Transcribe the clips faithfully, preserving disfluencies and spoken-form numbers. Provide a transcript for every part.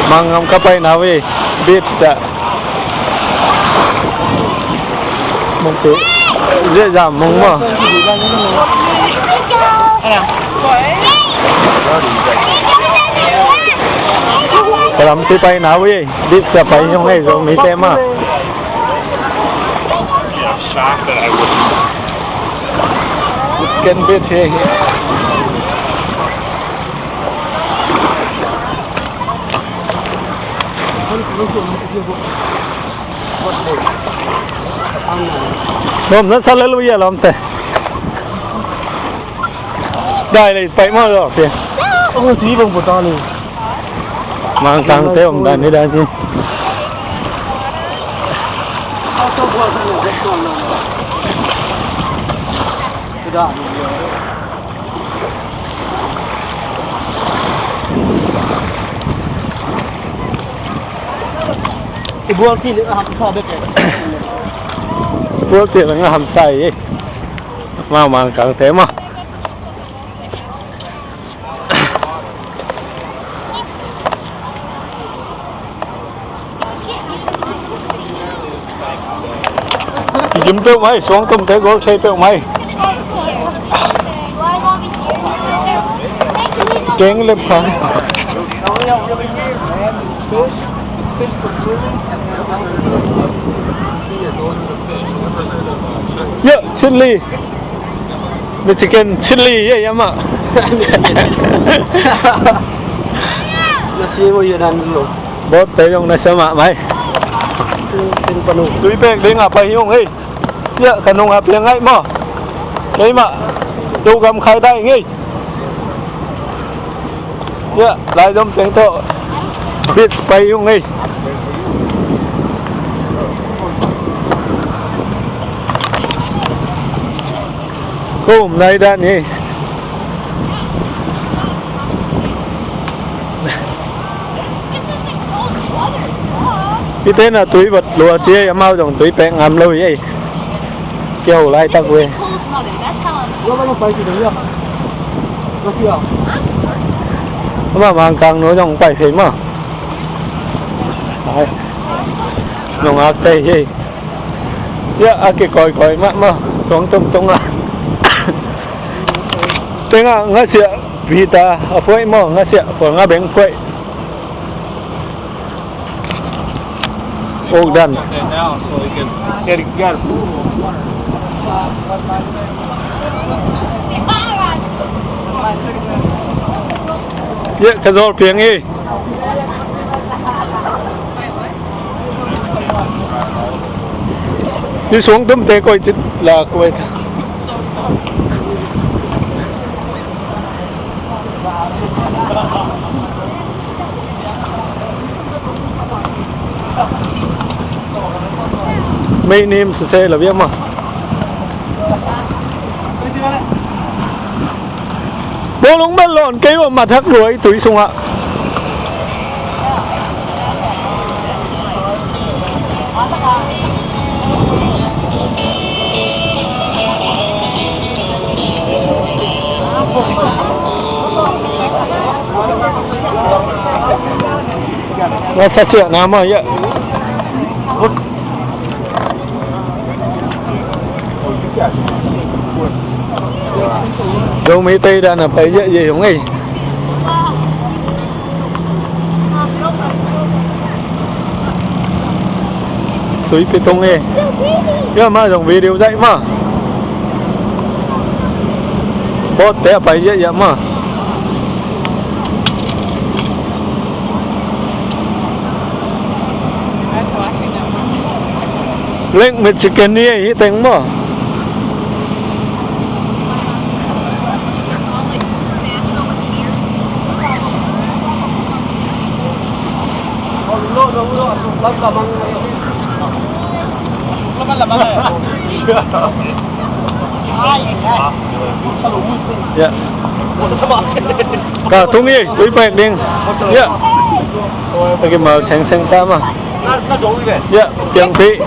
Mangam ka pai na ve, beach ah. Mong tu. Zia zam mong maw. Ka lam si pai na ve, beach ah pai hi ung ei, Zomite mah. Can beach hi. Lawm na sa le lui a lawmte. Dai le pai maw lo pia. Ong si bang puta ni. Mangkangte om dan ni dan ni. I bual ti le a hamsa bek e. Bual ti le a hamsa e. Mau Mangkangte maw. Gim peuh mai, suang tum te gol thei peuh mai. Keng lep khan. Yo, chili. Mexican chili, ye, ye, mah. Na si mo yan ang lo. Bot tayo yung nasa ma, mai. Tin, tin panu. Tui pek ding a pai hi ung ei. Ya, ka nung a piang ngai maw. Kei mah. Tu gam khai dai ngei. Ya, lai dom teng tawh. Beach pai ung ei. Ko um lai dan hi. Hihte na tui vat lua ci ei, amau zong tui pek ngam lo hi ei. Kiho laitak ve. Ama Mangkang nu zong pai thei maw. Ai. Nungak tei hi. Ya, a kikoikoi mahmah. Tuang tumtung a. Tengah ngasiah pita a phuaih maw, ngasiah phuaih, nga beng phuaih. Uk dan. Ya, ka zawl piang hi. Ni suang tumte koi cit la koi. Mei nim sese la viam a. Bawlung bel lawn kei uh a, mat hak luai tui sungah. Nga sa siah na mah hiah. Zomi tei dan a pai ziahziah hi ung ei. Tui pi tung ei. Hiah mah zong video zaih mah. Boat te a pai ziahziah mah. Lake Michigan ni ei, hih teng maw. Ya. Ka tung ei, tui pek ding. Ya. Ka kimal sengseng ta mah. Ya, piangpih.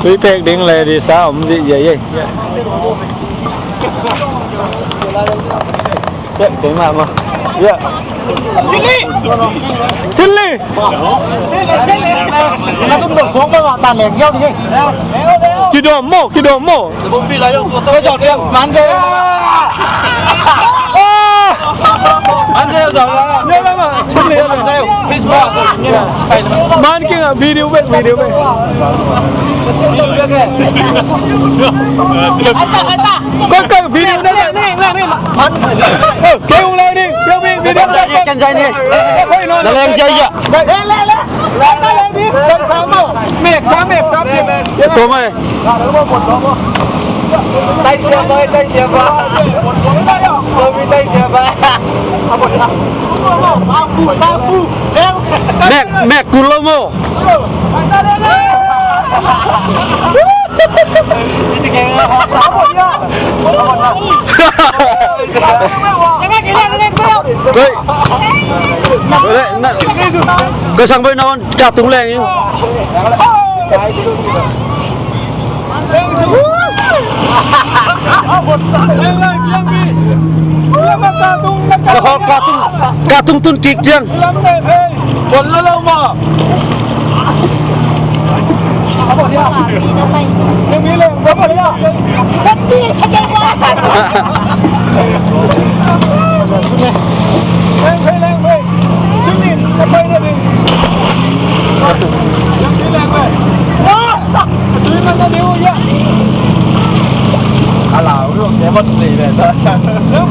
Tui pek ding le di sa om di ya ye. Ya, kei mah mah. Chilli! Kidawm maw, kidawm maw. Ah! Man kiang ah video bek, video bek. Koi, koi, video bek. Kei ung le ding, kei ung video bek. Kan jai ni. Na leng jai ya. Tua mai. Mek, mek kul lo maw. Koi. Koi sang boi na on. Ka tung leng in. Ka hol ka tung, ka tung tun kik ciang.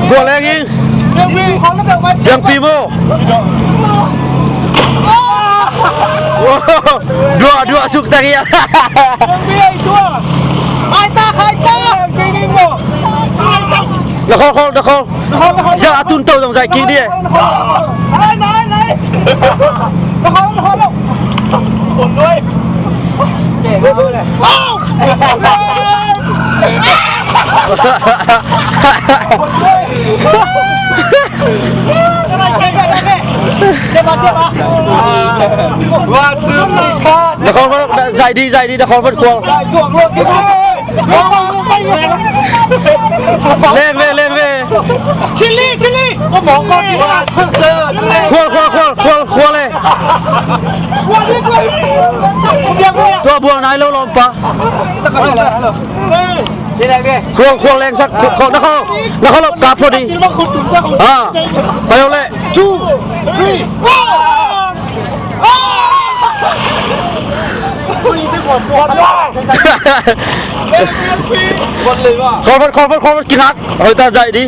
Gua leng in. Yang pi maw. Dua, dua suk tari. Na khol, khol, na khol. Ya, a tun to zong zai kik ni e. Na khol, khol, zai di, zai di, na khol, khol. Leng ve, leng ve. Chilli, chilli. Khual, khual, khual, khual, khual e. Tua buang nai lo lawmpa. Khual, khual leng sak, khual, na khol, na khol lo kap lo ding. Ah, pai lo le. Two, three, four. Khol vat, khol vat, khol vat, kingak. Hoih ta, zaih di.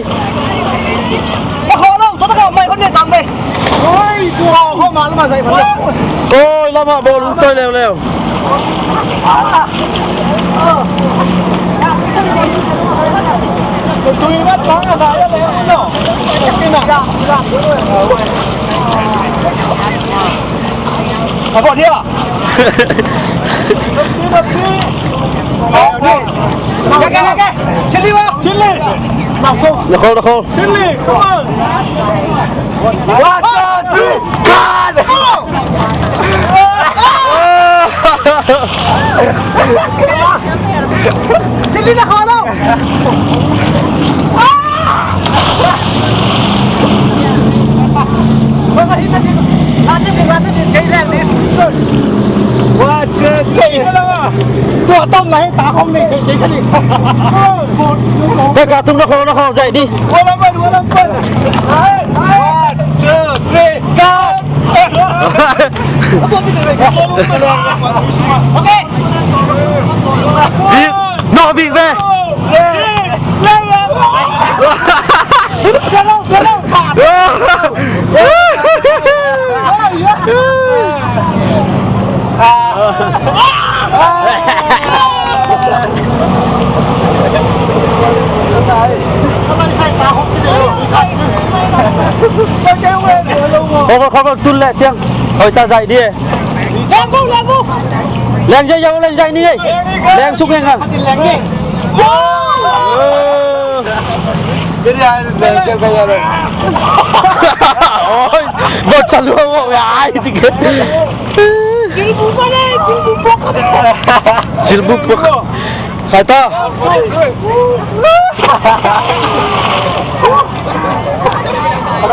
Oi, lamah bawl un toi leuleu. Na khol, na khol. One, two, three, cut! Tua tom lai ta khong nei kei kei ka ni. Ka tung na khong, na khong zaih di. One, two, three, go! Okay. Di, no big ve. Khol, khol, khol, tun leh ciang. Hoih ta zaih di e. Leng zaih, leng zaih ni e. Leng suk ngen ngang. Oi, bot sa lua mo ya ai. Silbuk. Khai ta. Hey,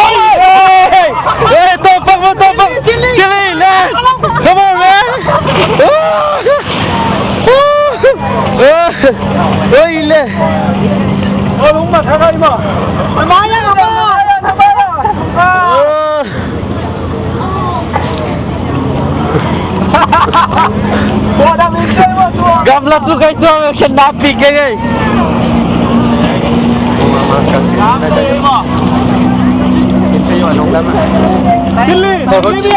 hey, hey, hey, hey, don't fuck, don't fuck. Chili, man. Come on, man. Oi, le. Gamla tu kai tu, kena pi kai kai. Chili, Chili.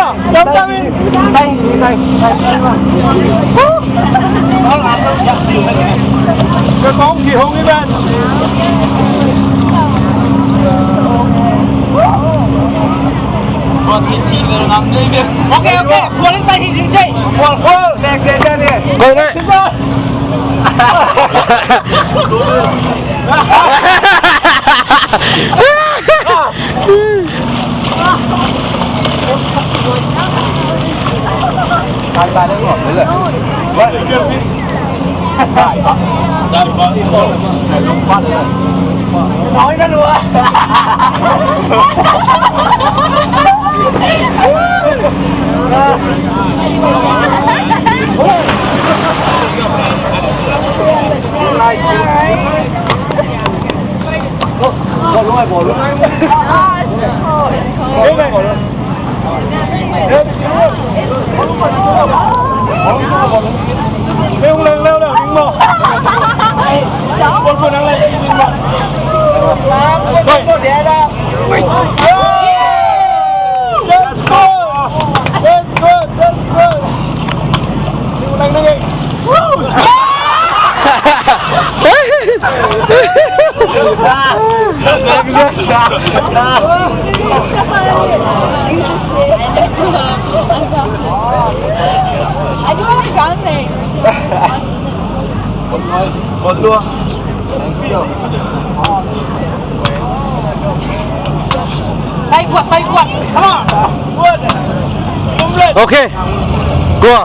Ok, ok. Khual in pai hi ding sei. Khual, khual. Khual ne. Ok. Kua.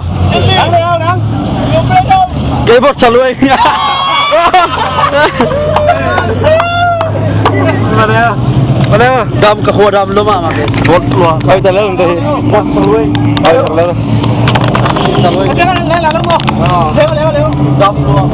Kei bot sa luai. Mana ya? Mana ya? Dam ka khua dam lo mama. Bot lua. Ai ta lo, ta hi. Bot sa luai. Ai ta lo. Sa luai. Dam lua.